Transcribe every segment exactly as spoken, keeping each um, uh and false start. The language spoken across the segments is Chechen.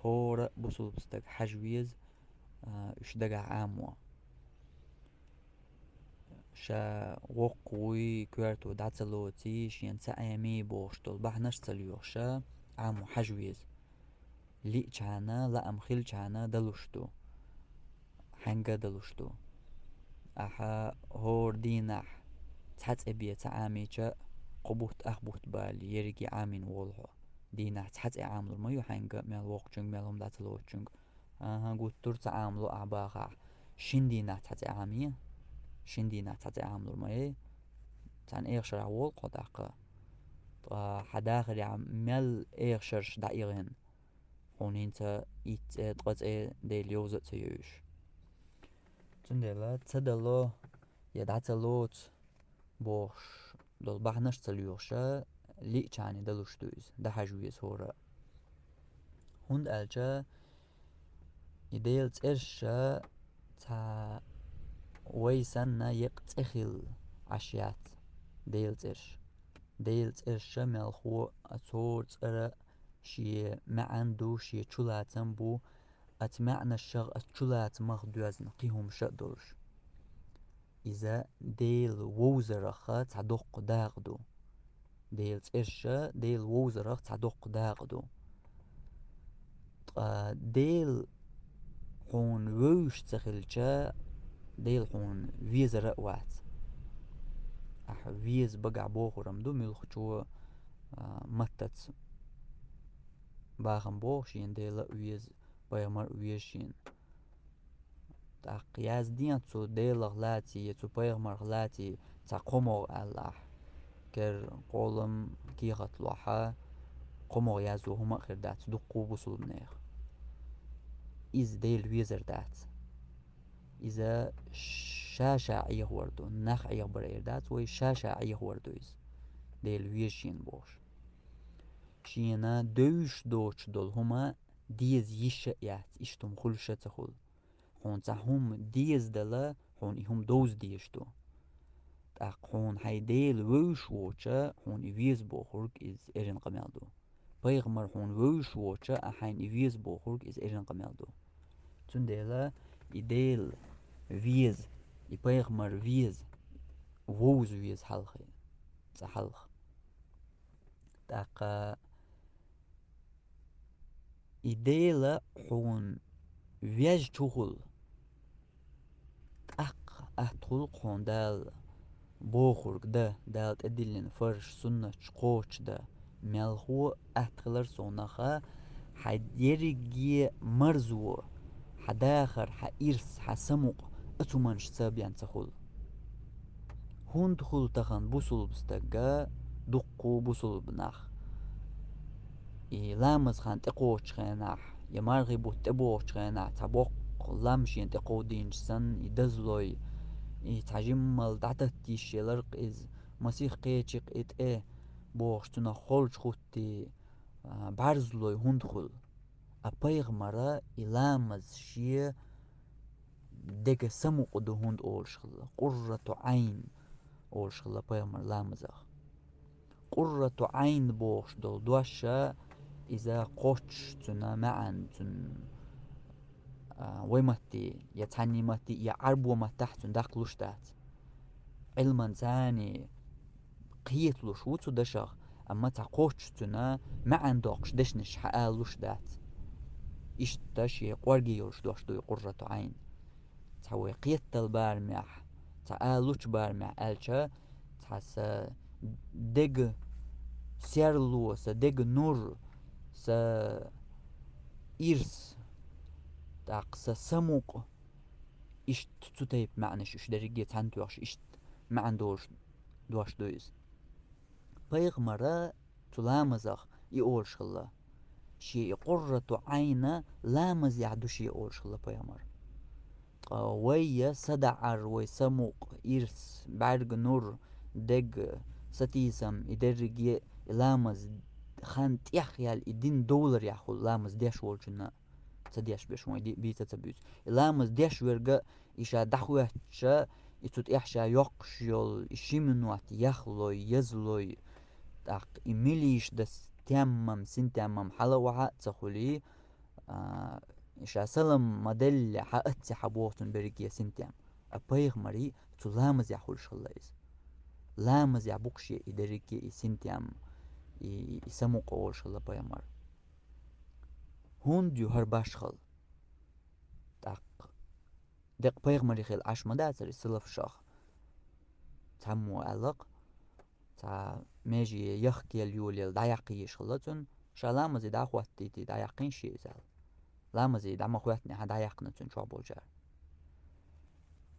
ХӀора бусулба стаг хьажа веза, а, уьш дагахь Ӏамо. Ша воккха вуй, коьрта дӀа ца лоций, шена ца Ӏемий бохуш долу бахьанаш ца лоьхуш, Ӏамо хьажа веза. Лиъчхьана, лаам хилчхьана далуш ду. Хьаьнга далуш ду. Ахьа хӀора дийнахь цхьа цӀе бен ца Ӏамийча, кху бутт ах бутт бале, ерриге Ӏамийна волу хьо. Дийнахь цхьа цӀе Ӏамалур ма ю хьаьнга, мел воккхачуьнга, мел хӀума дӀа ца лоцучуьнга. АхӀа, гуттар а ца Ӏамало ахь бахахь. Шин дийнахь цхьа цӀе Ӏамае? Шин дийнахь цхьа цӀе Ӏамалур ма яй? Цхьана эха шарахь волу хьо тӀаккха. Ткъа хьан дахарехь мел эха шарш дӀаихина? Хьуна хӀинца итт цӀе, ткъа цӀе Дела йовза а ца йойуш. Цундела ца дало я дӀа ца лоцу бохуш долу бахьанаш ца лоьхуш, лиъчхьана далуш ду иза, дӀахьажа веза хӀора. ХӀунда аьлча и Делан цӀераш цхьа вай санна еккъа цӀе хилла Ӏаш яц Делан цӀераш. Делан цӀераш мелхо а цу цӀера шен маьӀна ду, шен чулацам бу, оцу маьӀнашах, оцу чулацамах доьзна кхин хӀумаш а долуш. Иза Дела вовзарах цхьа доккха дакъа ду. Делан цӀераш Дела вовзарах цхьа доккха дакъа ду. Ткъа Дела хьуна вевзаш ца хилча, Дела хьуна везар а вац. Ахьа веза багахь бохург ду, муьлххачо, а, маттаца бахам боху шена Дела а веза, пайхамар а веза шена. ТӀаккха яздина цу Делах лаций я цу пайхамарах лаций цхьа кхо могӀа аьлла ахь, кер кхолам кехат лохьа, кхо могӀа язво хӀума а хир дац дуккху бусулбанех. Иза Дела везар дац. Иза ша-ша Ӏехавар ду, нах Ӏехабар эр дац, вай ша-ша Ӏехавар ду иза. Дела веза шена бохуш. Шена девзаш доцуш долу хӀума деза йиш а яц, иштта хӀума хуьлуш а ца хуьлу. Хьуна цхьа хӀума деза дала, хьуна и хӀума довза дезаш ду. ТӀаккха хьуна хьайн Дела вевзаш воцуш, хьуна и веза бохург иза эрна къамел ду. Пайхамар хьуна вевзаш воцуш, а хьайна и веза бохург иза эрна къамел ду. Цундела и Дела веза, и пайхамар веза, вовза веза хьалха, цкъа хьалха. ТӀаккха и Дела хьуна веза чухула, тӀаккха атта хуьлу хьуна Дала бохург дан, Дала тӀедиллина фарзаш, суннаташ кхочушдан, мелхо а атта хилар совнаха, хьан ерриге марзо, хьан дахар, хьан ирс, хьан самукъа оцу хӀуманашца бен ца хуьлу. ХӀунда хуьлу тахана бусулба стага, дуккху бусулба нах, и ламаз хан тӀекхочучу хенахь, я мархий бутт тӀебогӀучу хенахь, цхьа боккха лам шена тӀекховдийначу санна, и дазлой, и цхьа жиммал дӀататта йиш еларх иза, масех кхечи-кх и тӀе бохуш, цунах холчу хӀуттий, а, бӀарзлой хӀунда хуьлу? А пайхамара и ламаз шен дега самукъа ду хӀунда олуш хилла, къуррату Ӏайн олуш хилла пайхамар ламазах. Къуррату Ӏайн бохуш долу дош, иза кхоччуш цуьнан маьӀна, цуьнан, а, вай матте, я цхьанний матте, я Ӏарбо маттахь цуьнан даккхалуш дац. Ӏилманца кхеталуш ву цу дашах, амма цхьа кхоччуш цуьнан маьӀна доккхуш дешнаш хьаалалуш дац. Иштта шен кӀорге йолуш дош ду и къуррату Ӏайн. Цхьа вай кхеттал барамехь, цхьа алалучу барамехь аьлча, цхьа сан дега серло, сан дега нур, сан ирс, тӀаккха сан самукъа, иштта цу тайпа маьӀнаш уьш дерриге цхьаьна тоьхуш, иштта маьӀна долуш дош ду иза. Пайхамара цу ламазах и олуш хилла. Шен и къуррату Ӏайн ламазехь ду шен олуш хилла пайхамар. Ткъа вай я садаӀар, вай самукъа, ирс, бӀаьрг, нур, дег, сатийсам, и дерриге и ламаз хан тӀехъяьлла, и дин довларехь хуьлу ламаз деш волчунна. Ца деш берш вайн ди-, бийца ца буьйцу. И ламаз деш верг а, и ша дӀахӀоьттича, и цу тӀехь ша йоккхуш йолу, и ши минот яхлой, язлой, тӀаккха и милийша дас теммам, синтеммам хьала а вахьа а ца хуьлий, А, ша салам ма деллехь, хьа оцци хьа боху цунна берриге синтем. А пайхамарий цу ламазехь хуьлуш хилла иза. Ламазехь бу-кх шен и дерриге и синтем, и, и самукъа олуш хилла пайхамар. ХӀунда ю хӀара башхалла? ТӀаккха декъа пайхамарий хилла Ӏаш ма дацара и салафашах. Цхьаммо аьлла-кх, цхьа меже яхкаелла йолаелла дӀаяккха езаш хилла цунна, ша ламазе дӀахӀоттийта дӀаяьккхина шен иза аьлла. Ламазе дӀа ма хӀоьттинехь, дӀаяьккхина цунна чохь болчара.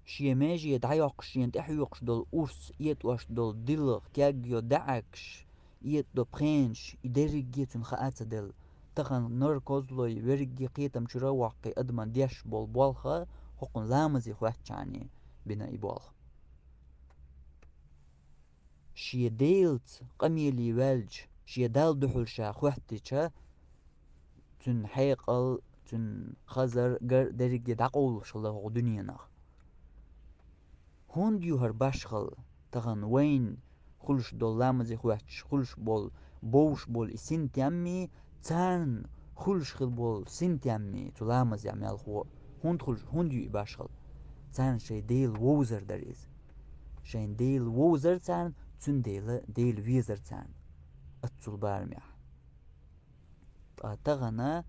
Шен меже дӀайоккхуш, шена тӀехьоькхуш долу урс, этӀош долу дилха, кегйо даьӀахкаш, этӀадо пхенаш, и дерриге цунна хаа ца делла, тахана нара козлой верриге кхетам чуьра а воккхий адаман деш болу болх хӀокхунна ламазе хӀоьттичхьана бина и болх. Шен Делаца къамеле ваьлча, шен Далла дуьхьал ша хӀоьттича, цуьнан хьекъал, цуьнан хазар, гар дерриге дӀакъовлуш хилла хӀокху дуьненах. ХӀунда ю хӀара башхалла, тахана вайна хуьлуш долу, ламазе хӀоьттуш хуьлуш болу, бовш болу и синтеммий, царна хуьлуш хила болу синтеммий цу ламазехь мелхо а? ХӀунда хуьлуш, хӀунда ю и башхалла? Царна шайн Дела вовзар дара иза. Шайн Дела вовзар царна, цундела Дела везар царна оццул барамехь. Ткъа тахана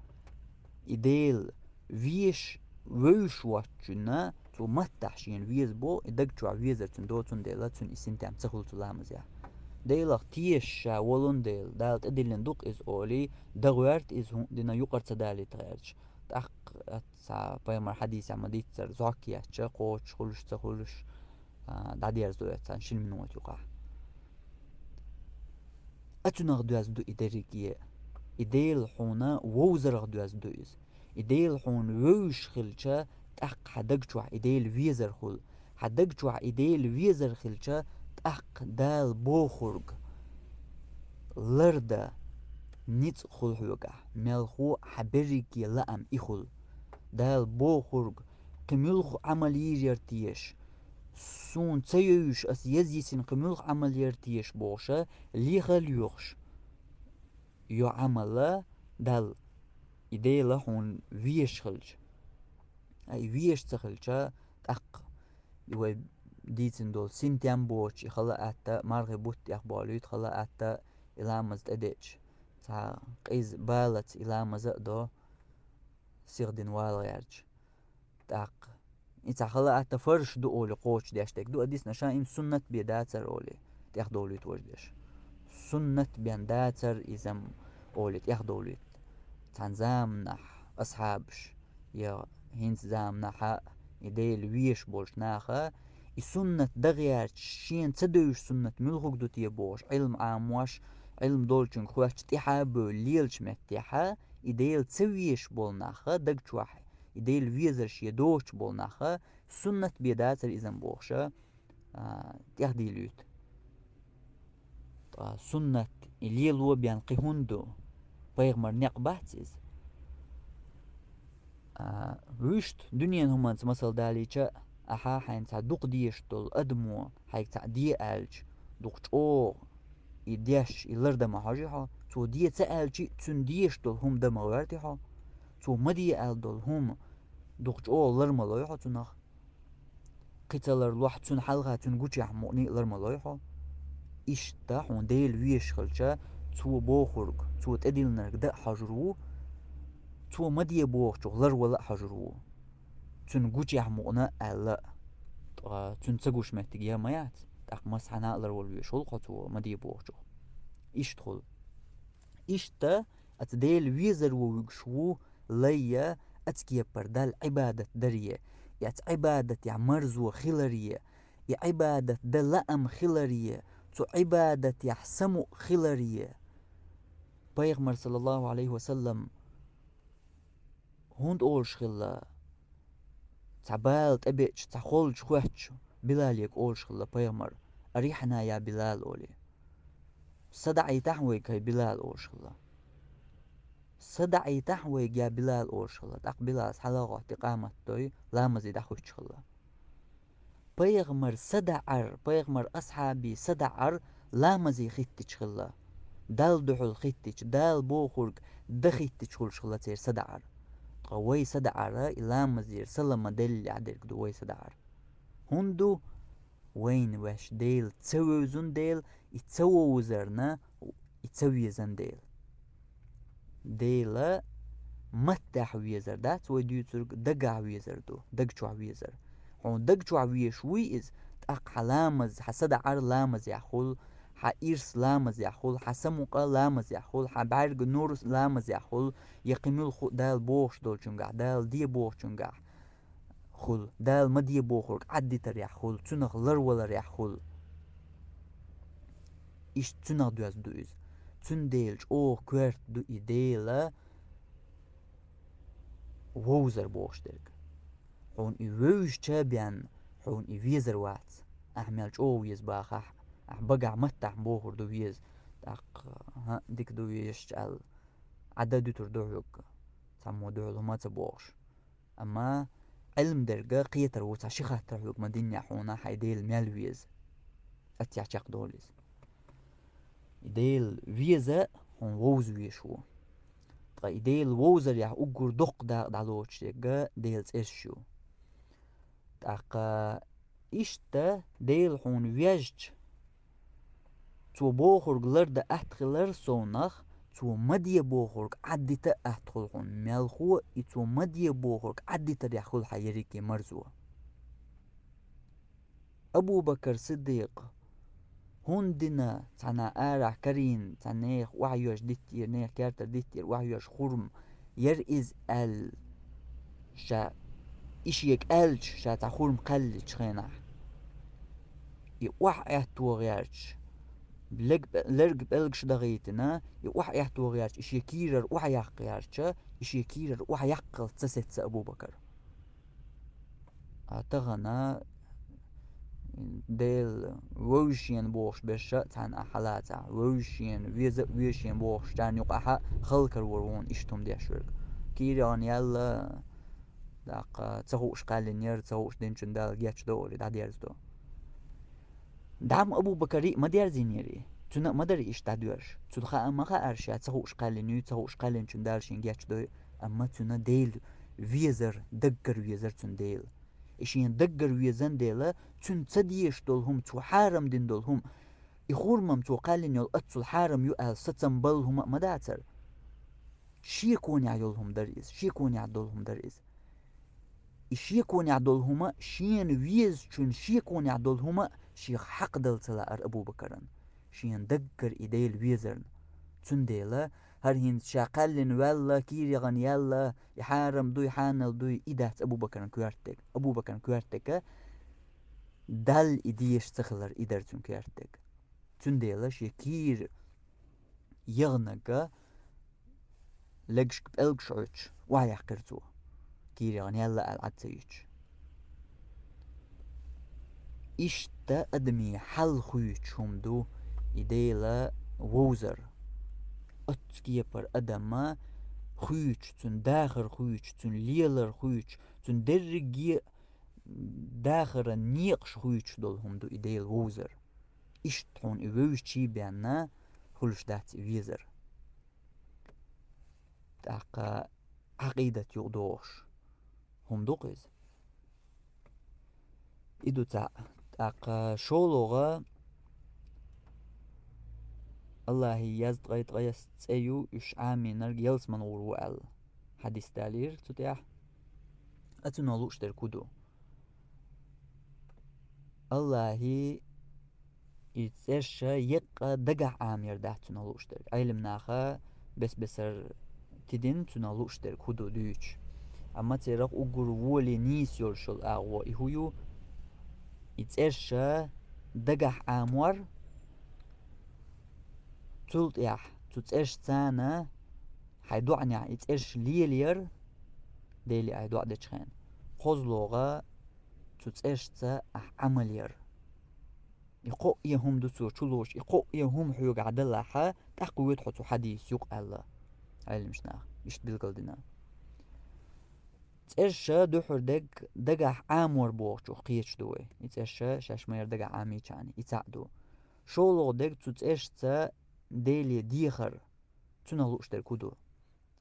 и Дела везаш, вевзаш воцчунна, цо маттахь шена веза боху, и даг чохь везар цуьнан доцун дела, цуьнан и синтем ца хуьлу цу ламазехь. Делах тешаш ша волун дела, Дала тӀедиллина ду-кх иза олий, дан гӀоьрта иза, хӀун дина юкъара ца далийта гӀерташ. ТӀаккха цхьа пайхамар хьадисехь ма-дийццара, зӀок етташ, кхочуш хуьлуш, ца хуьлуш, а, дӀадерзадо иза царна шина минот юкъахь. А цунах доьзна ду и дерриге а. И Дела хьуна вовзарах доьзна ду иза. И Дела хьуна вевзаш хилча, тӀаккха хьан даг чохь и Дела везар хуьлу. Хьан даг чохь и Дела везар хилча, тӀаккха Дала бохург лардан ницкъ хуьлу хьоьгахь, мелхо а хьан берриге лаам и хуьлу. Дала бохург, кхин муьлха Ӏамал йийр яра теша, суна ца йовзуш, ас еза йисина кхин муьлха Ӏамал яра теша бохуша, леха а лоьхуш йо Ӏамал а Далла, и Дела хьуна везаш хилча. Ай, везаш ца хилча, тӀаккха и вай дийцина долу синтем боцуш, и хала а атта, мархи бутт тӀехболуьйту, хала а атта, и ламаз тӀедеъча, цхьа къиза балаца и ламаз а до, сихдина вала гӀерташ. ТӀаккха и цхьа хала а атта фарз ду олий кхочушдеш дерг ду, а дисна ша, и-м суннат бен дацара олий, тӀехдовлуьйту важа деш. Суннат бен дацара иза-м олий тӀехдовлуьйту. Цхьана заманахь асхьабаш, я хӀинца заманахь а и Дела везаш болчу наха, и суннат дан гӀерташ, шена ца девзаш суннат муьлхарг ду те бохуш, Ӏилма Ӏамош, Ӏилма долчуьнга хоьттуш тӀаьхьа а бевлла лелачу меттехь а, и Дела ца везаш болу наха даг чохь, и Дела везар шен доцуш болу наха суннат бен дацара иза-м бохуша, а, тӀехдийлуьйту. Ткъа суннат и лело бен кхин хӀунда ду? Пайхамар некъ бац иза. А, вуьшта дуьненан хӀуманца масал далийча, ахьа хьайна цхьа дукха дезаш долу адамо хьайга цхьаъ де аьлча, дукха чӀогӀа и деш, и лардан ма хьожий хьо. Цо де ца аьлча, цуьнан дезаш долу хӀума дан ма гӀоьртий хьо. Цо ма де аьлла долу хӀума дукха чӀогӀа лар ма лой хьо цунах. Кхин ца ларлахь, цуьнан хьалха цуьнан гучехь мукъане а лар ма лой хьо. Иштта хьуна Дела везаш хилча, цо бохург, цо тӀедиллинарг дан а хьожур ву, цо ма де бохучух ларвала а хьожур ву. Цуьнан гучехь мукъана а аьлла, ткъа цуьнан ца гуш меттиг я ма яц, тӀаккха массанхьа а ларвала везаш хуьлу хьо цо ма де бохучух. Иштта хуьлу. Иштта оцу Дела везаро вуьгуш ву лай а, оцу кепара Далла Ӏибадат даре, и оцу Ӏибадатехь марзо хиларе, и Ӏибадат дан лаам хиларе, цу Ӏибадатехь самукъа хиларе. Пайхамар, саллаллаху Ӏалайхи ва саллам, хӀунда олуш хилла, цхьа бала тӀебеъча, цхьа холча хоьттуш Билалега олуш хилла пайхамар: «Арихьна, я Билал», — олий. «Са даӀийтахьа вайга, хӀай Билал», — олуш хилла. «Са даӀийтахьа вайга, я Билал», — олуш хилла. ТӀаккха Билал схьалагӀоттий, къамат дой, ламазе дӀахуьттуш хилла. Пайхамар са даӀар, пайхамар асхьабий са даӀар ламазе хӀиттича хилла. Далла дуьхьал хӀиттича, Дала бохург дан хӀиттича хуьлуш хилла церан са даӀар. ТӀаккха вай садаӀар, и ламазера салам далалехь дерг ду вай садаӀар. ХӀунда ду? Вайна ваьш Дела ца вевзан Дела, и ца вовзарна, и ца везан Дела. Дела маттахь везар дац вай дуьйцург, дагахь везар ду, даг чохь везар. Хьуна даг чохь везаш вуй иза, тӀаккха хьан ламаз, хьан садаӀар ламазехь хуьлу, хьан ирс ламазехь хуьлу, хьан самукъа ламазехь хуьлу, хьан бӀаьрга нур ламазехь хуьлу, я кхин муьлхха а Дала бохуш долчуьнгахь, Дала де бохучуьнгахь хуьлу, Дала ма де бохург Ӏаддитарехь хуьлу, цунах ларваларехь хуьлу. Иштта цунах доьзна ду иза. Цундела чӀогӀа коьрта ду и Дела вовзар бохуш дерг. Хьуна и вевзача бен, хьуна и везар вац. Ахьа мел чӀогӀа веза бахахь, ахьа багахь маттахь бохур ду веза. ТӀаккха, хӀаъ, дика ду везаш аьлла, Ӏада дуьтур ду хьоьга. Цхьаммо дуьхьал хӀума ца бохуш. Амма Ӏилма дерг кхетар ву цхьа ши хаттар хьоьга ма диннехь хьуна, хьайн Дела мел веза. Аттехь чекхдолу иза. И Дела веза хьуна вовза везаш ву. Ткъа и Дела вовзарехь уггар доккха дакъа дӀалоцуш дерг Делан цӀераш ю. ТӀаккха иштта Дела хьуна везча, Цо бохург лардан атта хилар совнах, Цо ма де бохург Ӏаддита атта хуьлу хьуна мелхо, и Цо ма де бохург Ӏаддитарехь хуьлу хьан ерриге марзо. Абу-Бакар Сиддикъа хӀунда дина, цхьана арахь карийна, цхьа нехан охьайоьжна диттера, нехан кертара диттера охьайоьжна хурма яра иза аьлла, ша и шега аьлча, ша цхьа хурма кхаьллачу хенахь, и охьа аьтто гӀерташ, лерг-, лерг пӀелгаш дахийтина, и охьа аьтто гӀерташ, и шен кийрара охьаяккха гӀерташ, и шен кийрара охьаяккхалц ца сецна Абу-Бакар. А тахана Дела вевза шена бохуш берш а цхьаьна ахь хьалацахь, вевза шена, веза а веза шена бохучарна юкъахь а халкара вара вуна иштта хӀума деш верг. Кийрахь яьлла, тӀаккха ца хууш кхаьллина яра, ца хууш динчун Дала гечдо олий дӀадерзадо. ДӀа-м Абу-Бакаре а ма дерзийнера и, цунна а ма дара иштта дӀадоьрзуш. Цунна хаа ма хаьара ша ца хууш кхаьллина юй, ца хууш кхаьллинчун Дала шен гечдой, амма цунна Дела везар, даггара везар цунна Дела. И шена даггара везан Дела, цунна ца дезаш долу хӀума, цо хьарам дина долу хӀума, и хурма-м цо кхаьллина йолу оццул хьарам ю аьлла сацам балла хӀума а ма дацара. Шеконехь йолу хӀума дара иза, шеконехь долу хӀума дара иза. И шеконехь долу хӀума шена везачун шеконехь долу хӀума шех хьакхадала ца лаара Абу-Бакарна, шена даггара и Дела везарна. Цундела хӀара хӀинца ша кхаьллина ваьлла, кийрахь яьлла, и хьарам дуй, хьанал дуй, и дац Абу-Бакарна коьртаг. Абу-Бакарна коьртаг Далла и дезаш ца хилар, и дара цуьнан коьртаг. Цундела шен кийра яханарг легашка пӀелгаш Ӏуьттуш охьаяьккхира цо, кийрахь яьлла аьлла Ӏад ца йитча. Иштта адамийн хьал хуьйцуш хӀума ду и Дела вовзар. Оццу кепара адам хуьйцуш, цуьнан дахар хуьйцуш, цуьнан лелар хуьйцуш, цуьнан дерриге а дахаран некъаш хуьйцуш долу хӀума ду и Дела вовзар. Иштта хьуна и вевзачий бен хуьлуш дац и везар. ТӀаккха Ӏакъидат юкъадогӀуш хӀума ду-кх иза. И ду цхьаъ. ТӀаккха шолгӀа, Аллахьан язткъе ткъайесна цӀе ю, уьш Ӏамийнарг ялсамане гӀур ву аьлла хьадис далийра цу тӀехь. Ткъа цунах лууш дерг хӀун ду? Аллахьан и цӀераш еккъа дагахь Ӏамор дац цунах лууш дерг. Ӏелам наха бес-бесара тидина цунах лууш дерг хӀун ду дуьйцуш. Амма церах уггар вуо нийса йолуш йолу агӀо и хӀун ю? И цӀераш дагахь Ӏамор, цул тӀаьхьа цу цӀерашца хьайн доӀанехь и цӀераш лелаяр, Деле ахь доӀа дечу хенахь, кхозлагӀа цу цӀерашца ахь Ӏамал яр. И кхоъ е хӀума ду цо чулууш, и кхоъ е хӀума хьоьгахь далахь, тӀаккха воьду хьо цу хьадиса юкъа аьлла Ӏелимаш наха, иштта билгалдина. ЦӀераш дуьххьара дерг дагахь Ӏамор бохучух кхеташ ду вай. И цӀераш шаьш ма-ярра дагахь Ӏамийча а, и цхьаъ ду. ШолгӀа дерг цу цӀерашца Деле дехар, цунах лууш дерг хӀун ду?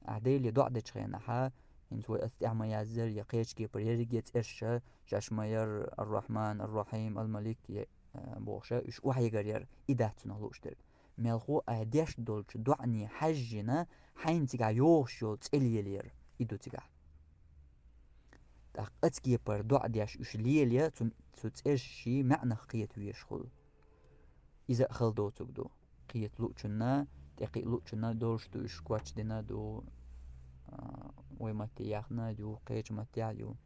Ахь Деле доӀа дечу хенахь, ХӀинца вай ас тӀехь ма язъяр, я кхечу кепара ерриге цӀераш, шаьш ма яр Ар-Рахьман, Ар-Рахьим, Ал-Малик, я, а, бохуш, уьш охьаегар яр, и дац цунах лууш дерг. Мелхо а деш долчу доӀане хьаьжжина, хьайна цигахь йогӀуш йолу цӀе лелаяр, и ду цигахь. ТӀаккха оцу кепара доӀа деш уьш лелая, цу, цу цӀершший маьӀнах кхета везаш хуьлу. Иза а хала доцург ду. Кхета луучунна, тӀекхиа луучунна долуш ду, уьш кочдина ду, а, вай матте яьхна ю, кхечу маттехь ю.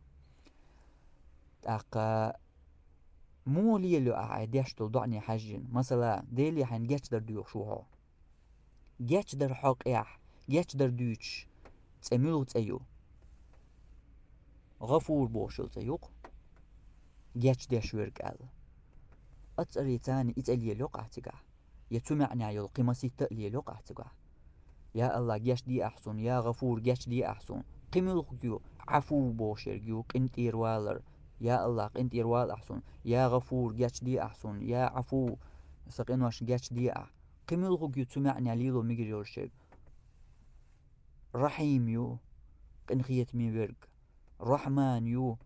ТӀаккха муха лелайо ахьа хьайн деш долу доӀане хьаьжжина? Масала, Деле хьайна гечдар доьхуш ву хьо. Гечдар хьокъехь, гечдар дуьйцуш цӀе муьлха цӀе ю? ГӀафур бохуш йолу цӀе ю-кх. Гечдеш верг аьлла. Оцу цӀарца и цӀе лелайо-кх ахь цигахь. Я цу маьӀна йолу кхин масийтта а лелайо-кх ахь цигахь. Я АллахӀ, гечде ахь суна, я ГӀафур, гечде ахь суна. Кхин муьлхарг ю? Ӏафу бохуш ерг ю, къинтӀера валар. Я АллахӀ, къинтӀера вала ахь суна. Я ГӀафур, гечде ахь суна. Я Ӏафу, сан къинош гечде ахь. Кхин муьлхарг ю цу маьӀна лело мегар йолуш ерг? Рахьим ю, къинхетаме верг. Рахьман ю.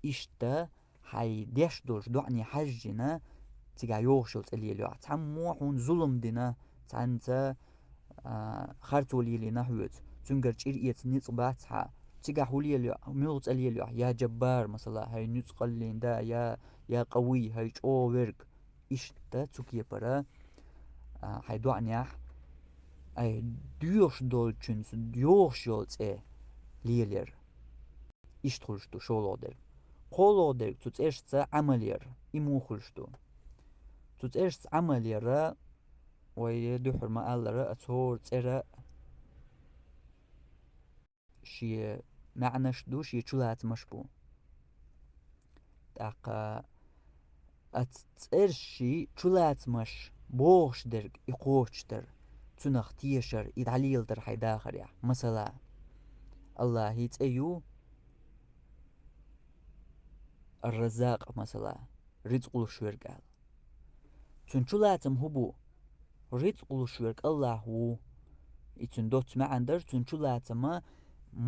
Иштта хьайн деш долчу доӀане хьаьжжина, цигахь йогӀуш йолу цӀе лелайо ахь. Цхьаммо хьуна зулам дина, цхьаьнца, а, харцо лелийна хьоьца, цуьнгара чӀир эца ницкъ бац хьан. Цигахь хӀун лелайо, муьлха цӀе лелайо ахь? Я Джаббар, масала, хӀай нуьцкъаллин да, я, я Къавий, хӀай чӀогӀа верг. Иштта цу кепара, а, хьайн доӀанехь, ай, доьхуш долчуьнца йогӀуш йолу цӀе лелаяр. Иштта хуьлуш ду шолгӀа дерг. КхоалгӀа дерг цу цӀерашца Ӏамал яр. И муха хуьлуш ду? Цу цӀерашца Ӏамал яра, вай дуьххьара ма-аллара, оцу хӀора цӀера шен маьӀнаш ду, шен чулацамаш бу. ТӀаккха оцу цӀершший чулацамаш богӀуш дерг и кхочушдар, цунах тешар, и дӀалеладар хьайн дахарехь. Масала, АллахӀан цӀе ю Ар-Раззакъ, масала, рицкъ луш верг аьлла. Цуьнан чулацам хӀун бу? Рицкъ луш верг АллахӀ ву. И цуьнан доцца маьӀна дара, цуьнан чулацам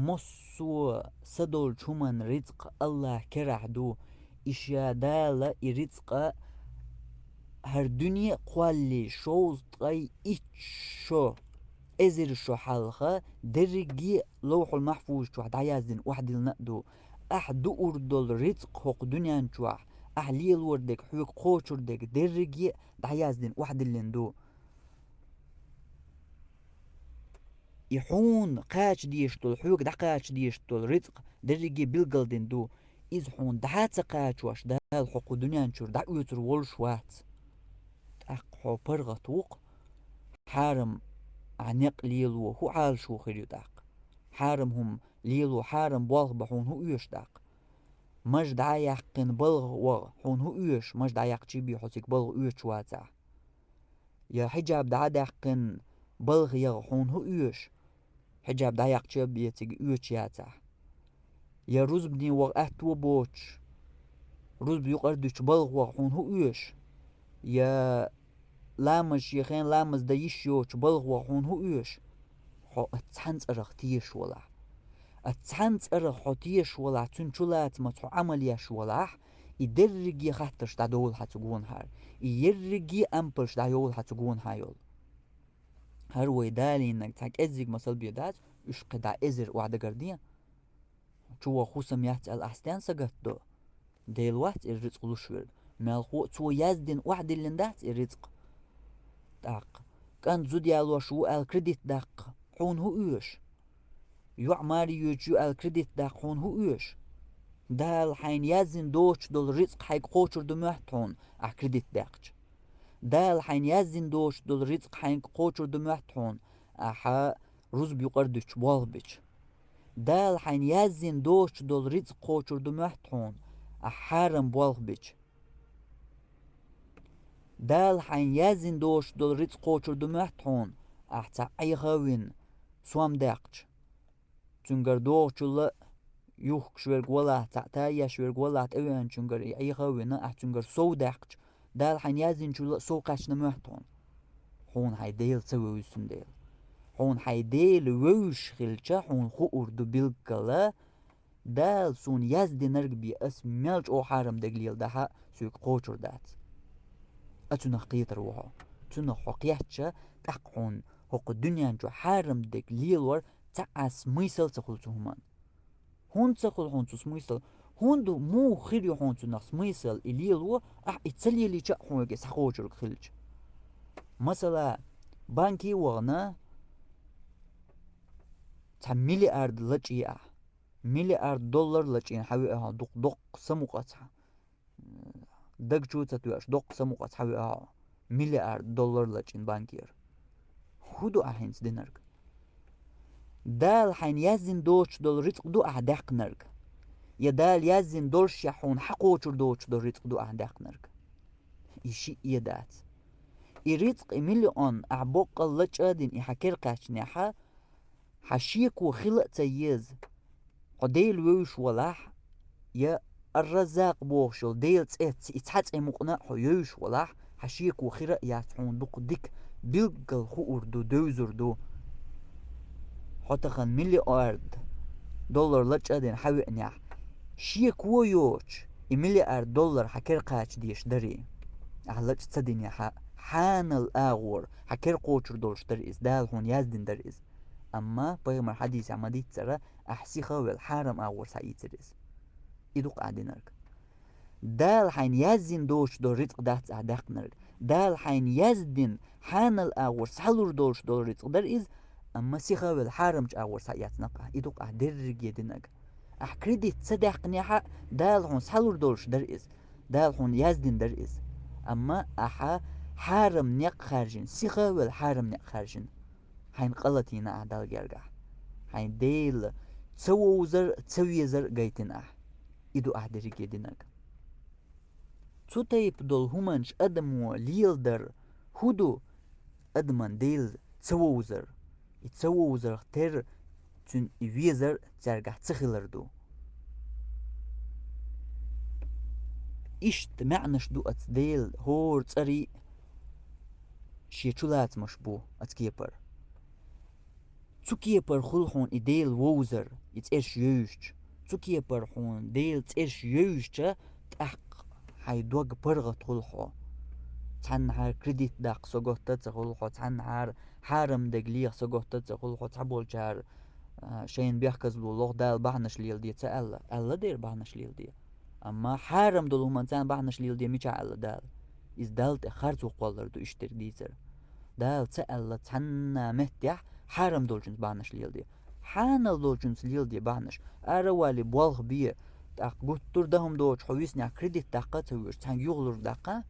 массо а са долчу хӀуманан рицкъ АллахӀан керахь ду. И ша Дала и рицкъ хӀара дуьне а кхоллий, шовзткъе итт шо, эзар шо хьалха дерриге а Ловхьул-Махьфуз чохь дӀаяздина охьадиллина а ду. Ахь дуур долу рицкъ хӀокху дуьнен чохь, ахь лелор дерг, хьоьга кхочур дерг дерриге а дӀаяздина охьадиллина ду. И хьуна кхача дезаш долу, хьоьга дӀакхача дезаш долу рицкъ дерриге а билгалдина ду. Иза хьуна дӀа а ца кхачош, Дала хьо кху дуьнен чуьра дӀаоьцур волуш вац. ТӀаккха хьо паргӀат ву-кх, хьарам а некъ лело хӀун Ӏалашо хир ю тӀаккха? Хьарам хӀума лело, хьарам болх бан хьуна хӀун оьшу тӀаккха? Маж дӀа а яьккхина балха ваха хьуна хӀун оьшу? Маж дӀа яьккхича бен хьо цига балха оьцуш вацахь. Я хьиджаб дӀа а даьккхина балха яха хьуна хӀун оьшу? Хьиджаб дӀа яьккхича бен цига оьцуш яцахь. Я рузбане ваха аьтто боцуш, рузба юкъара дуьтуш балха ваха хьуна хӀун оьшу? Я ламаз шен хенахь ламаз дан йиш йоцуш балха ваха хьуна хӀун оьшу? Хьо оцу цхьана цӀарах тешаш валахь. Оцу цхьана цӀарах хьо тешаш валахь, цуьнан чулацамца хьо Ӏамал еш валахь, и дерриге а хаттарш дӀадолу хьан цу гонахьара. И ерриге а ампалш дӀайолу хьан цу гонахьа йолу. ХӀара вай далийнарг цхьа кӀеззиг масал бен дац, уьш кхин дӀа эзар охьадагар ден. Чу ваха хӀусам яц аьлла, ахь стенна сагатдо? Дела вац и рицкъ луш верг. Мелхо а цо яздина охьадиллина дац и рицкъ. ТӀаккха кӀант зуда ялош ву аьлла кредит даккха хьуна хӀун оьшу? ЙоӀ маре йоьдуш ю аьлла кредит даккха хьуна хӀун оьшу? Дала хьайна яздина доцуш долу рицкъ хьайга кхочур ду моьтту хьуна, ахь кредит даьккхича? Дала хьайна яздина доцуш долу рицкъ хьайга кхочур ду моьтту хьуна, ахьа рузба юкъара дуьтуш болх бича? Дала хьайна яздина доцуш долу рицкъ кхочур ду моьтту хьуна, ахь хьарам болх бича? Дала хьайна яздина доцуш долу рицкъ кхочур ду моьтту хьуна, ахь цхьаъ Ӏеха а вина, сом даьккхича? Цуьнгара догӀучул а юхкуш верг валахь, цхьаъ тайеш верг валахь, тӀевеанчуьнгара и Ӏеха а вина, ахь цуьнгара сов даьккхича, Дала хьайна яздинчул а сов кхаьчна моьтту хьуна? Хьуна хьайн Дела ца вевза цундела. Хьуна хьай Дела вевзаш хилча, хьуна хуур ду билггала, Дала суна яздинарг бе ас мел чӀогӀа хьарам дег леладахь а, соьга кхочур дац. А цунах кхетар ву хьо. Цунах хьо кхетча, тӀаккха хьуна хӀокху дуьнен чу хьарам дег лелор цхьа а смысл ца хуьлу цу хӀуман. ХӀунда ца хуьлу хьуна цу смысл? ХӀунда муха хир ю хьуна цунах смысл и лело, ахь и ца лелийча а хьоьга схьакхочург хилча? Масала, банке а вахана, цхьа миллиард лачкъий ахь. Миллиард доллар лачкъийна хьан веа хьо дукха доккха самукъа цхьа. Даг чу ца тоьаш доккха самукъа цхьа веа хьо. Миллиард доллар лачкъийна банкера. ХӀун ду ахь хӀинца динарг? Дала хьайна яздина доцуш долу рицкъ ду ахь даьккхинарг? Я Дала яздина долушшехь хьуна хьакхочур доцуш долу рицкъ ду ахь даьккхинарг? И шиъ а дац. И рицкъ, и миллион ахь боккъал лачкъа а дина, и хьан кера кхаьчнехьа, хьан шеко хила а ца еза. Хьо Дела вевзаш валахь, я Ар-Раззакъ бохуш йолу Делан цӀе, и цхьа цӀе мукъана а хьо йевзаш валахь, хьан шеко хира а яц хьуна дукха дика, билггал хуур ду, девзар ду. Хьо тахана миллиард доллар лачкъа а дина хьан веанехь, шеко йоцуш, и миллиард доллар хьан кера кхача дезаш дарий? Ахь лачкъа ца динехь, хьанал агӀор хьан кера кхочур долуш дара иза, Дала хьуна яздина дара иза. Амма пайхамар хьадисехь ма-дийццара, ахь сиха а велла, хьарам агӀор схьаийцира иза. И ду-кх ахь динарг. Дала хьайна яздина доцуш долу рицкъ дац ахь даьккхинарг. Дала хьайна яздина, хьанал агӀор схьалур долуш долу рицкъ дара иза, амма сиха а велла, хьарамчу агӀор схьаэцна-кх ахь. И ду-кх ахь дерриге динарг. Ахь кредит ца даьккхинехь а, Дала хьуна схьалур долуш дара иза. Дала хьуна яздина дара иза. Амма ахьа хьарам некъ хаьржина, сиха а велла, хьарам некъ хаьржина. Хьайна къа латийна ахь Далла гергахь. Хьайн Дела ца вовзар а, ца везар а гайтина ахь. И ду ахь дерриге динарг. Цу тайпа долу хӀуманаш адамо леладар хӀун ду? Адаман Дела ца вовзар. И ца вовзарх терра, цуьнан и везар цаьргахь ца хилар ду. Иштта маьӀнаш ду оцу Делан хӀора цӀарийн а, шен чулацамаш бу оцу кепара. Цу кепара хуьлу хьуна и Дела вовзар, и цӀераш йевзча. Цу кепара хьуна Делан цӀераш йевзча, тӀаккха хьайн дог паргӀат хуьлу хьо. Цхьаннахьара кредит даккха со готта а ца хуьлу хьо, цхьаннахьара хьарам дерг леха со готта а ца хуьлу хьо, цхьаболчара, а, шайна бехказло лоху, Дала бахьанаш леладе ца аьлла, аьлла дера бахьанаш леладе. Амма хьарам долу хӀуманна царна бахьанаш леладе мичахь аьлла Дала? Иза Далла тӀе харцо кхоллар ду иштта дерг дийцар. Дала ца аьлла цхьанна меттехь хьарам долчунца бахьанаш леладе. Хьанал долчунца леладе бахьанаш. Ара а валий, болх бе, тӀаккха гуттар а дан хӀума доцуш хьо виснехь кредит даккха а ца воьдуш, цхьаьнга юхалург даккха,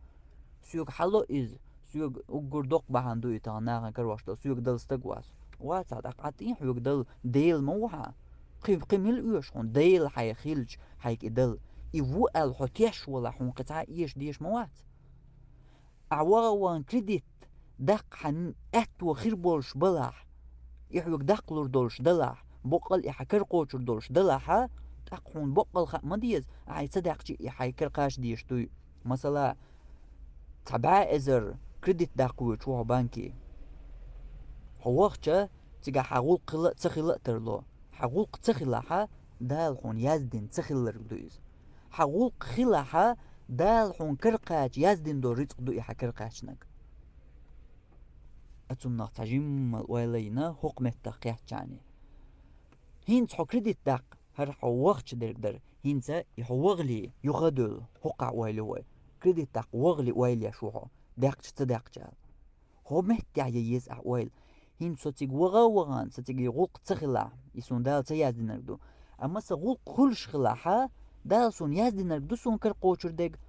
соьга хьало иза, соьга уггар доккха бахьана ду и тахана нахана карош долу, соьга дала стаг вац. Вацахь, тӀаккха Ӏа тӀе хьоьга дала Дела ма ву хьан. Кхин, кхин мила оьшу хьуна, Дела хьайн хилча, хьайга и дала. И ву аьлла хьо теш валахь, хьуна кхин цхьа а эша дезаш ма вац. Ахь ваха а вахана кредит даккха хьан аьтто хир болуш балахь, и хьоьга даккхалур долуш далахь, боккъал и хьан кара кхочур долуш далахьа, тӀаккха хьуна боккъал хаа ма деза, ахьа и ца даьккхича и хьайн кара кхача дезаш дуй. Масала, цхьа бӀе эзар кредит даккха воьдуш ву хьо банке. Хьо вахча, цигахь хьан гӀуллакх хила а, ца хила а тарло. Хьан гӀуллакх ца хилахьа, Дала хьуна яздина ца хилларг ду иза. Хьан гӀуллакх хилахьа, Дала хьуна кара кхача яздина долу рицкъ ду и хьан кара кхаьчнарг. Ацуннах цхьа жиммал ойла йина, хӀокху меттах кхеттачарна. ХӀинца хьо кредит даккха, хӀара хьо вахча дерг дара. ХӀинца и хьо вахале, юха а девлла, хӀокхахь ойла ю вай. Кредит даккха вахале ойла еш ву хьо, даьккхича ца даьккхича аьлла. ХӀокху меттехь ян еза ахь ойла. ХӀинца со цига ваха а вахана, сан цига и гӀуллакх ца хилахь, и суна Дала ца яздинарг ду. Амма сан гӀуллакх хуьлуш хилахьа, Дала суна яздинарг ду суна кара кхочур дерг.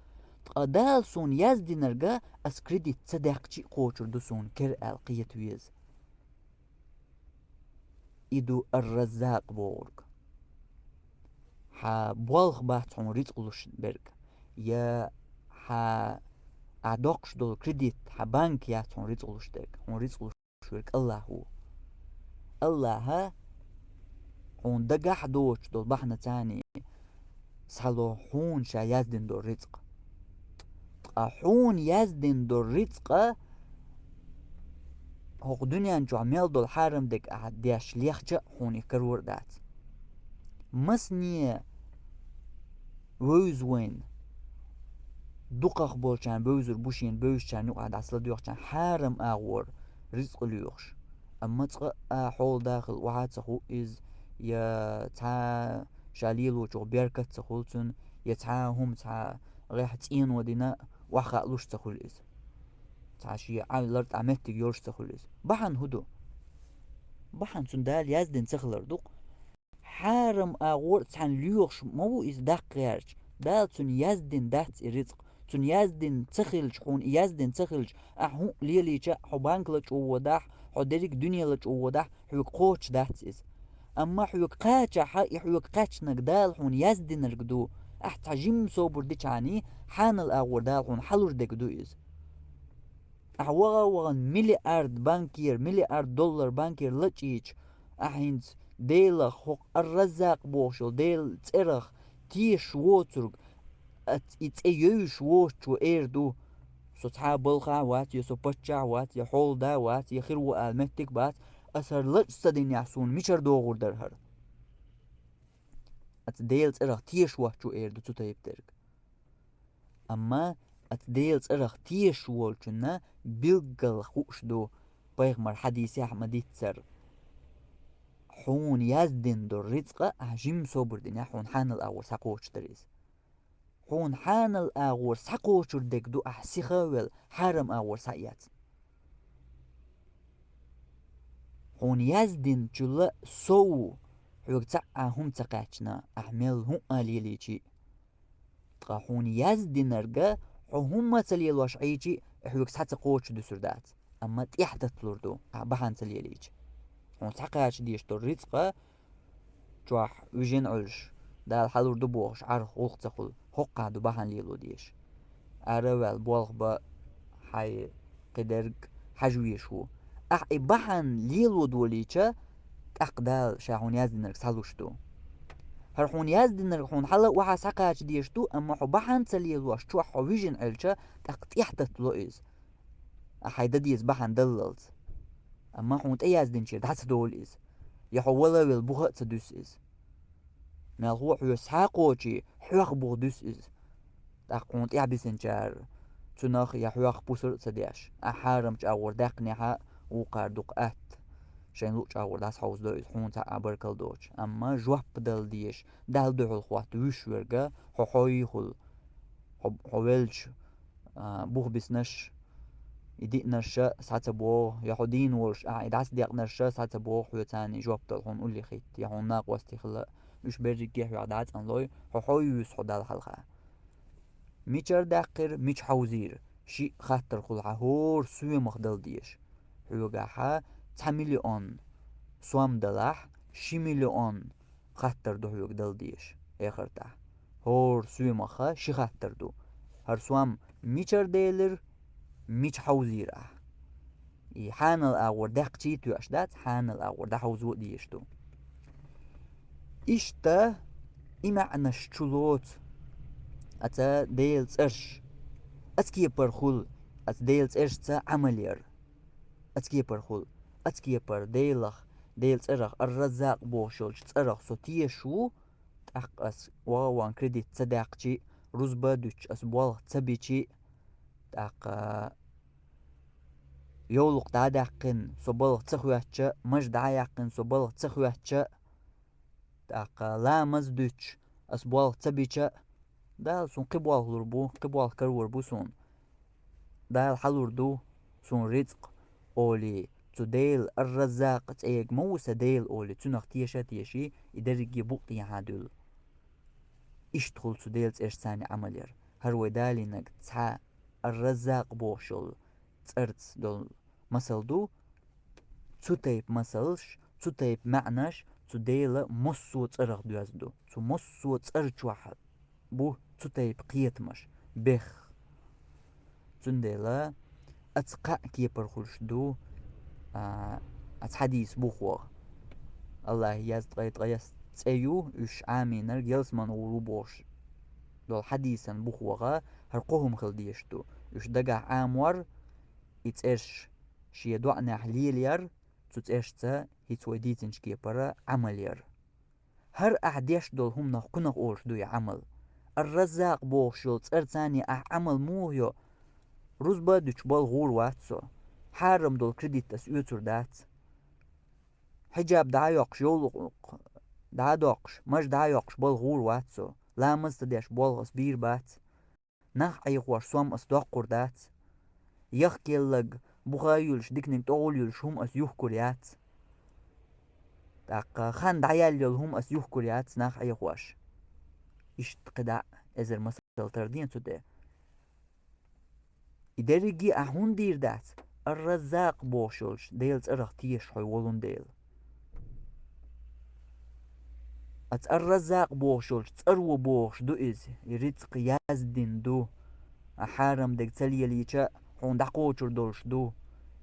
Ткъа Дала суна яздинарга ас кредит ца даьккхича а кхочур ду суна кара аьлла кхета веза. И ду Ар-Раззакъ бохург. Хьан болх бац хьуна рицкъ луш берг, я хьан ахь доккхуш долу кредит, хьан банк яц хьуна рицкъ луш дерг, хьуна рицкъ луш верг АллахӀ ву. АллахӀа хьуна дагахь доцуш долу бахьана царний схьало хьуна ша яздина долу рицкъ. Ткъа хьуна яздина долу рицкъа хӀокху дуьнен чохь мел долу хьарам дерг ахьа деш лехча а хьуна и карор дац. Масане вевза вайна, дукхах болчарна бевзар бу шена, бевзачарна юкъахь дӀасаладоьгӀучарна хьарам агӀор рицкъ лоьхуш. Амма цкъа а хьолада хила охьа а ца хуъу иза, я цхьа ша лелочух беркат ца хуьлу цуьнан, я цхьа а хӀума цхьа гӀехь цӀено дина, охьахаалуш ца хуьлу иза. Цхьа шен Ӏа лартӀахь меттиг йолуш ца хуьлу иза. Бахьана хӀун ду? Бахьана цунна Дала яздина ца хилар ду-кх. Хьарам агӀор цхьаьна лоьхуш ма ву иза даккха гӀерташ. Дала цунна яздина дац и рицкъ. Цунна яздина ца хилча, хьуна и яздина ца хилча, ахьа хӀуъа лелийча а, хьо банкала чӀогӀа водахь, хьо дерриг дуьнела чӀогӀа водахь, хьоьга кхочуш дац иза. Амма хьоьга кхачахьа, и хьоьга кхаьчнарг Дала хьуна яздинарг ду. Ахьа цхьа жимма собар дичхьана, хьанал агӀор Дала хьуна хьалур дерг ду иза. Ахьа ваха а вахана миллиард банкера, миллиард доллар банкера лачкъийча, ахьа хӀинца Делах, хӀокху Ар-Раззакъ бохуш йолу Делан цӀерах тешаш воцург, ац-, и цӀе йевзаш воцучо эр ду: «Со цхьа а балхахь а вац, я со паччахь а вац, я хьолада а вац, я хир ву ала меттиг а бац, аса хӀара лачкъа ца динехь, суна мичара догӀур дара хӀара?» Аца Делан цӀерах тешаш воцучо эр ду цу тайпа дерг. Амма аца Делан цӀарах тешаш волчунна билггал хууш ду, пайхамар хьадисехь ма-дийццара: «Хьуна яздина долу рицкъа ахьа жимма собар динехь, хьуна хьанал агӀор схьакхочуш дара иза». Хьуна хьанал агӀор схьакхочур дерг ду ахьа сиха а велла, хьарам агӀор схьаэцна. Хьуна яздинчул а сов хьоьга цхьа а хӀума ца кхаьчна, ахьа мел хӀуъа а лелийчи а. Ткъа хьуна яздинарг хьо хӀумма а ца лелош Ӏийчи а, хьоьга схьа ца кхочуш дуьсур дац, амма тӀаьхьататталур ду, ахьа бахьана ца лелийча. Хьуна схьакхача дезаш долу рицкъа чохь вижина Ӏуьллуш, Дала хьалур ду бохуш, Ӏарх гӀуллакх ца хуьлу, хӀоккхахь ду бахьана лело дезаш. Ара а ваьлла, болх бан, хьайн кхидерг хьажа везаш ву. Ахьа и бахьана лело долийча, тӀаккха Дала Ша хьуна яздинарг схьалуш ду. ХӀара хьуна яздинарг хьуна хьала а охьа схьакхача дезаш ду, амма хьо бахьана ца лелош, чохь хьо вижина Ӏелча, тӀаккха тӀаьхьататтало иза, ахьа хьайн дан деза бахьана даллалц. Амма хьуна тӀеяздинчера дӀа ца долу иза, я хьо вала а велла буха а ца дуьсу иза. Мелхо а хьоьца схьа а кхочий, хьоьх буха дуьсу иза. ТӀаккха хьуна тӀаьхьабисинчара цунах я хьоьх пусар а ца деш, ахьа хьарамчу агӀор даьккхинехь а, вукхара дукха атта шайн луъучу агӀор дӀасахьовзадо иза, хьуна цхьа а баркалла доцуш. Амма жоп дала дезаш, Далла дуьхьал хӀотта вуьш верг хьо хьой хуьлу, хьо, хьо веллачу а, бух бисинарш, и диънарш а схьа ца богӀу, я хьо дийна волуш ахьа и дӀасадекънарш а схьа ца богӀу, хьоьца царна жоп дала хьуна уллехь хӀитта, я хьуна накъостий хила, уьш берриге а хьоьх дӀа а цӀанлой, хьо хьой вуьсу хьо Далла хьалха. Мичара даьккхира, мича хьовзийра, шиъ хаттар хуьлу хьан хӀора соьмах дала дезаш. Хьоьгахь цхьа миллион сом далахь, ши миллион хаттар ду хьоьга дала дезаш эхартахь. ХӀора соьмах ши хаттар ду: хӀара сом мичара делира, мича хьовзийра ахьа? И хьанал агӀор даьккхича а тоьаш дац, хьанал агӀор дӀахьовзо а дезаш ду. Иштта и маьӀнаш чу лоцу аца Делан цӀерш. Аца кепара хуьлу аца Делан цӀершца Ӏамал яр. Аца кепара хуьлу. Аца кепара Делах, Делан цӀарах, Ар-Раззакъ бохуш йолчу цӀарах со тешаш ву, тӀаккха ас вагӀа а ван кредит ца даьккхичи, рузба а дуьтуш ас болх ца бичи, тӀаккха йовлакх дӀа а даьккхина со балха ца хоьттича, маж дӀа а яьккхина со балха ца хоьттича, тӀаккха ламаз а дуьтуш ас болх ца бича, Дала суна кхин болх лур бу, кхин болх карор бу суна. Дала хьалур ду суна рицкъ олий, цу Дела Ар-Раззакъ цӀе йолу ма ву сан Дела олий, цунах теша а теший, и дерриге букъ тӀехьа дуьллу. Иштта хуьлу цу Делан цӀершца царна Ӏамал яр. ХӀара вай далийнарг цхьа Ар-Раззакъ бохуш йолу цӀарца долу масал ду, цу тайпа масалш, цу тайпа маьӀнаш цу Делан массо а цӀарах доьзна ду. Цу массо а цӀар чохь бу цу тайпа кхетамаш, бехк. Цундела аца кхаа кепара хуьлуш ду, а, аца хьадийса бухахь. Аллахьан язткъе ткъайесна цӀе ю, уьш Ӏамийнарг ялсамане гӀур ву бохуш долу хьадийсан бухахь хӀара кхо хӀума хила дезаш ду. Уьш дагахь Ӏамор, и цӀерш Шен доӀанехь лелаяр, цу цӀерашца хӀинца вай дийцинчу кепара Ӏамал яр. ХӀара ахь деш долу хӀуманах кхунах олуш ду и Ӏамал. Ар-Раззакъ бохуш йолу цӀарца ахь Ӏамал муха йо? Рузба а дуьтуш балха гӀур вац со. Хьарам долу кредит ас оьцур дац. Хьиджаб дӀа а йоккхуш, йовлакх дӀа а доккхуш, маж дӀа а йоккхуш балха гӀур вац со. Ламаз ца деш болх ас бийр бац. Нах Ӏехош сом ас доккхур дац. Яхкеллаг, буха а юьлуш, диканиг тӀехула юьлуш хӀума ас юхкур яц. ТӀаккха хан дӀаяьлла йолу хӀума ас юхкур яц нах Ӏехош. Иштта кхидӀа а эзар масал тардина цу тӀе. И дерриге а хӀунда дийр дац, Ар-Раззакъ бохуш йолчу Делан цӀарах тешаш хьо волун дела. Ас Ар-Раззакъ бохуш йолчу цӀаро бохуш ду иза, и рицкъ яздина ду. Ахь хьарам дерг ца лелийча, хьуна дӀакхочур долуш ду.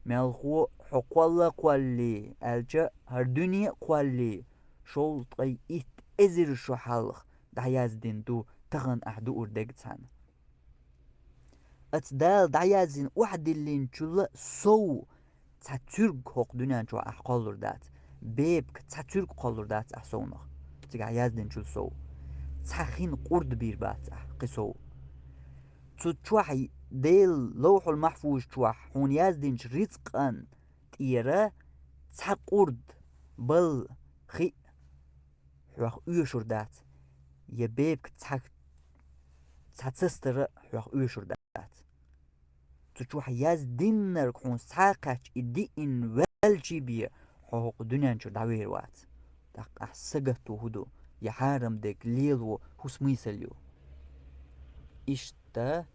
Мелхо хьо кхолла а кхоллий, аьлча, хӀара дуьне а кхоллий, шовзткъе итт эзар шо хьалха дӀаяздина ду, тахана ахь дуур дерг цхьаьна. Ас Дала дӀаяздина охьадиллинчул сов цхьа цуьрг хӀокху дуьнен чохь ахь кхоллур дац, бепиг цхьа цуьрг кхоллур дац ахь совнах, цигахь яздинчул сов. Цхьа хин къурд бийр бац ахь кхин сов. Цу чохь, Делан Ловхьул-Махьфуз чохь хьуна яздинчу рицкъан тӀера цхьа къурд, балла, хиъ хьох оьшур дац, я бепиг цхьа, цхьа цастара хьох оьшур дац. Цу чохь яздинарг хьуна схьакхаьчча, и диъна ваьлчий бен, хьо хӀокху дуьнен чуьра дӀавер вац. ТӀаккха ахь сагатто хӀун ду, я хьарам дерг лело хӀун смысл ю? Иштта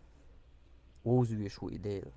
вовза везаш ву и Дела.